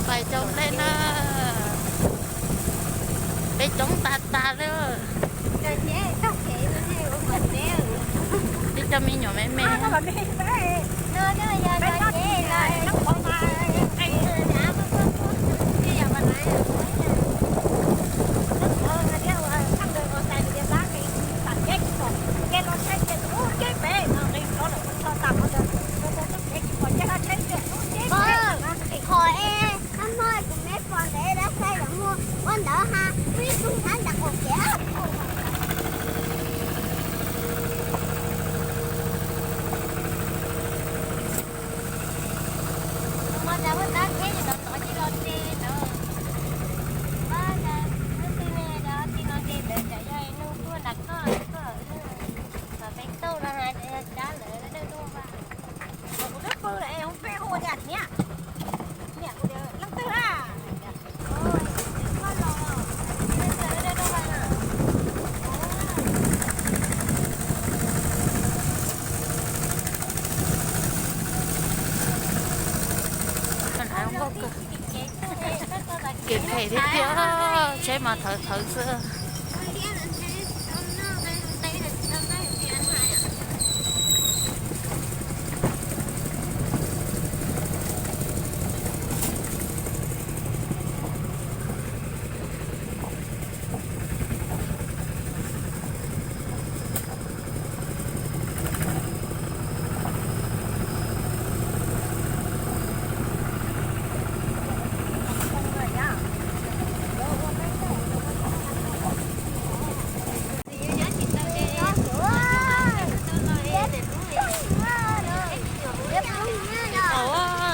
Pais cog nplej na, peb coob tas tas li. Peb coj me nyuam me me. Qhov es qab hmo kuv me pom ntawd dab saib los muaj ua ntawd ha, muaj ib tug nyob ntawm qaum kev. Kev phem thiab tiag, tsheb mas thawv thawv xwb.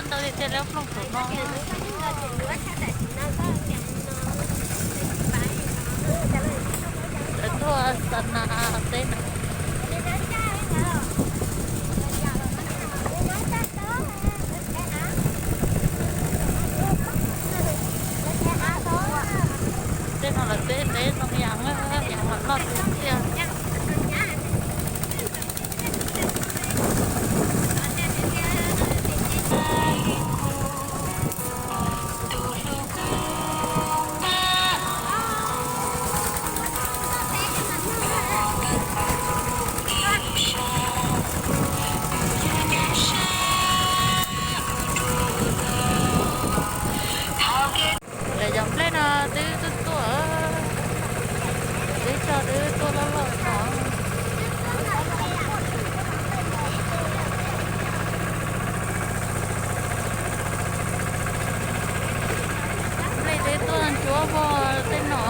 Ntau tiag tiag lub plooj saum no. Lawv tuaj xa nas teb no. Tej no lawv teb teb zoo yam, yam los loj tiag tiag. Lawv cov nplej no twb tuaj tuaj, twb cog twb tuaj loj loj no. Nplej twb tuaj ntsuab hmo tej no.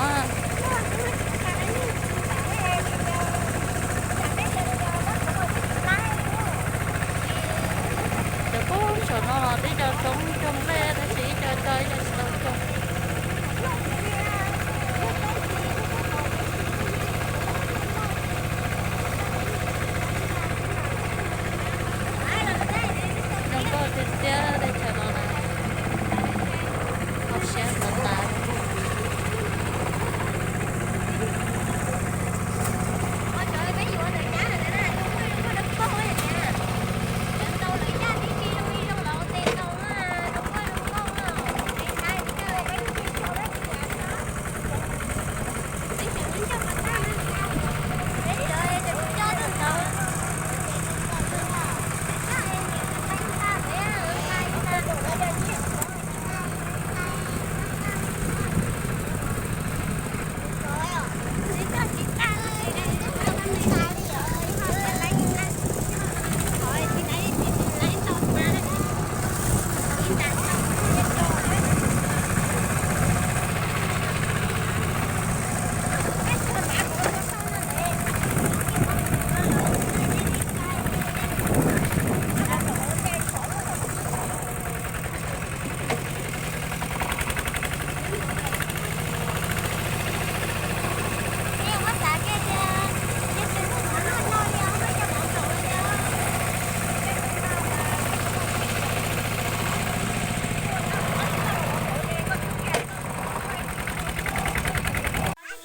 Cov pub saum no los twb cog tsoom cog nplej tab sis ib co cog ib co tsis tau cog. Zoo nkauj tiag tiag teb chaws no na. Kho siab tas tas.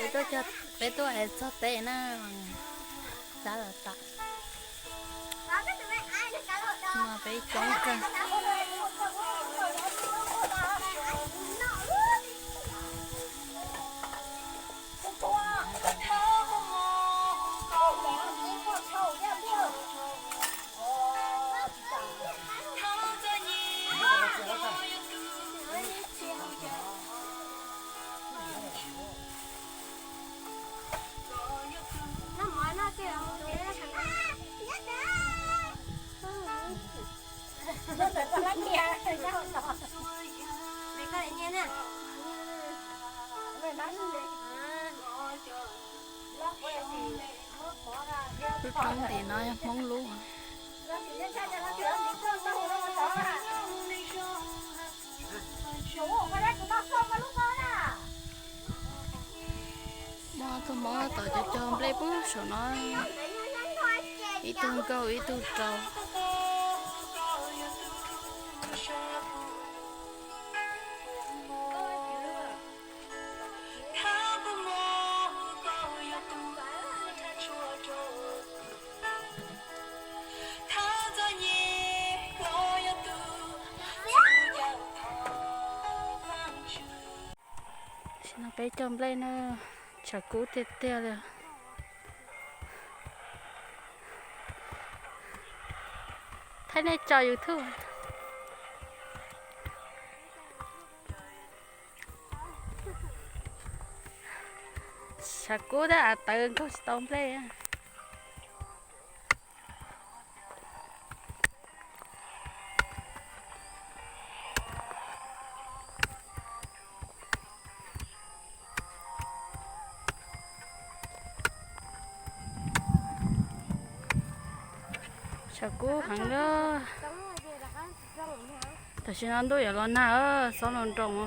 Peb tuaj, peb tuaj es txog teb na, sab lawm tas. No peb coob kawg. Lub roob tim no yog Hmoob lub. Muaj tug Hmoob tom cov cog nplej puag saum no, ib tug nkaug ib tug rau. Tam sim no peb cog nplej na, tshav kub tiag tiag li. Thaij nej tso YouTube. Tshav kub tab av tawv nkaug tsis tau nplej. Tshav kub heev li. Tam sim no ntuj yuav los nag, xob nroo nroo.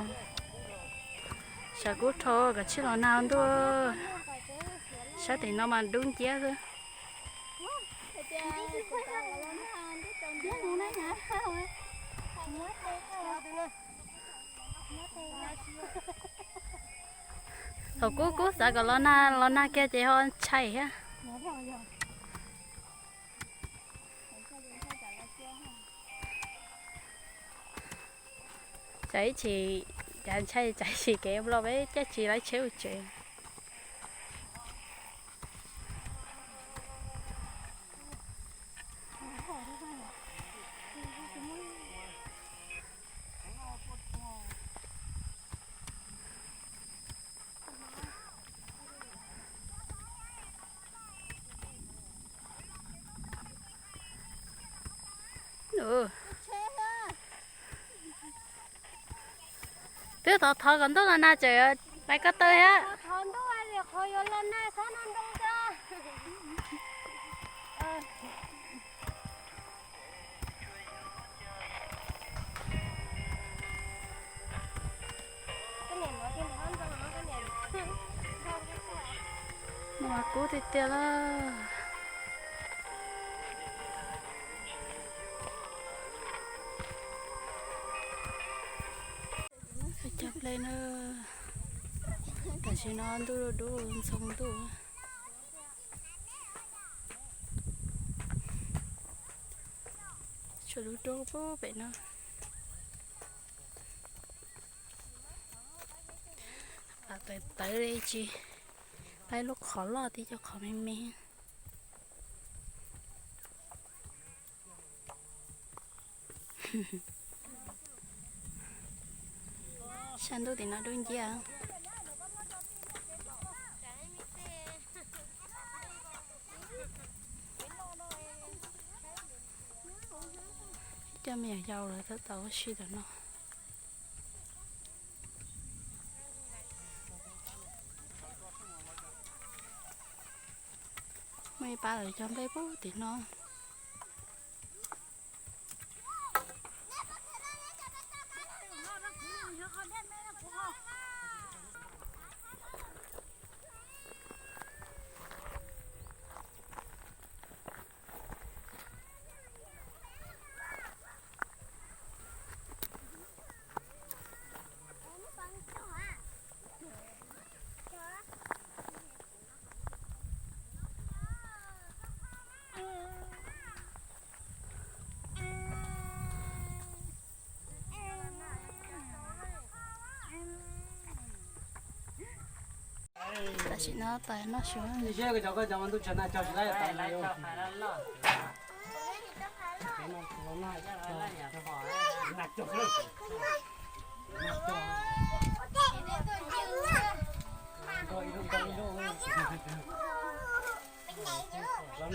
Tshav kub dhau, kav tsij los nag ntuj. Sab tim no mas dub nciab xwb. Thaum kub kub xav kom los nag, los nag kiag ces ho ntshai thiab. Tsam ib chim cav ntshai, tsam ib chim kev nplo peb caij tsis lawv tsheb mus tsev. Twb thov thov kom ntuj los nag tseem lais ko taw thiab. Nag kub tiag tiag lawm. Cog nplej na, tam sim no ntuj dub ntxhoo ntuj. Tshuav lub roob pem no. Av tawv tawv li tsis, pab lub qhov loj tib co qhov me me. Sab ntuj tim no dub nciab. Coj me nyuam yaus lawv tab tom ua si ntawm no. Muaj ib pab lawv cog nplej puag tim no. Tam sim no tais noj su. Los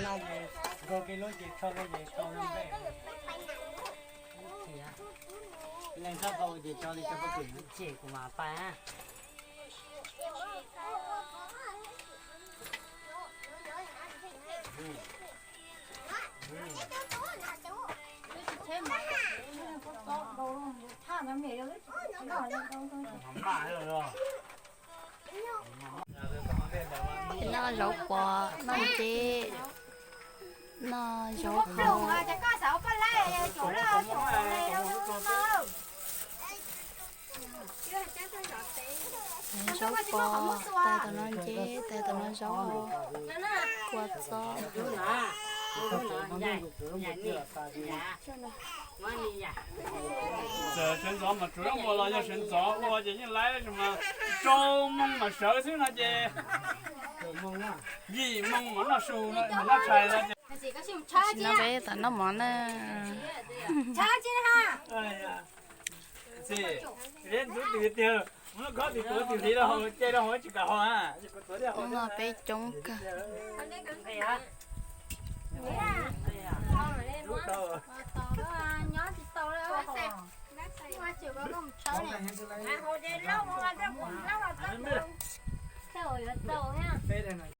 nag ces nkaug kev lub ces tso ke ces tso nplej. Leej txhob tau ces tso li tso pob kws ces kuv mam pais. Noj zaub pos, noj nceb, noj zaub pos. Zaub pos, tais tom no nceb, tais tom no zaub, kua txob. Txawm sawv ntxov mas tsuav ua los yog sawv ntxov ua ces yeej laib mas rau moo mas sawv xwb no ces yim moo mas noj su no noj tshais no ces. Tam no peb tam noj mov na. Ntxub tus tiag, mus noj khob tus tuav tus hliv rau hauv, ce rau hauv tsis kam haus. Hnub no peb coob kawg.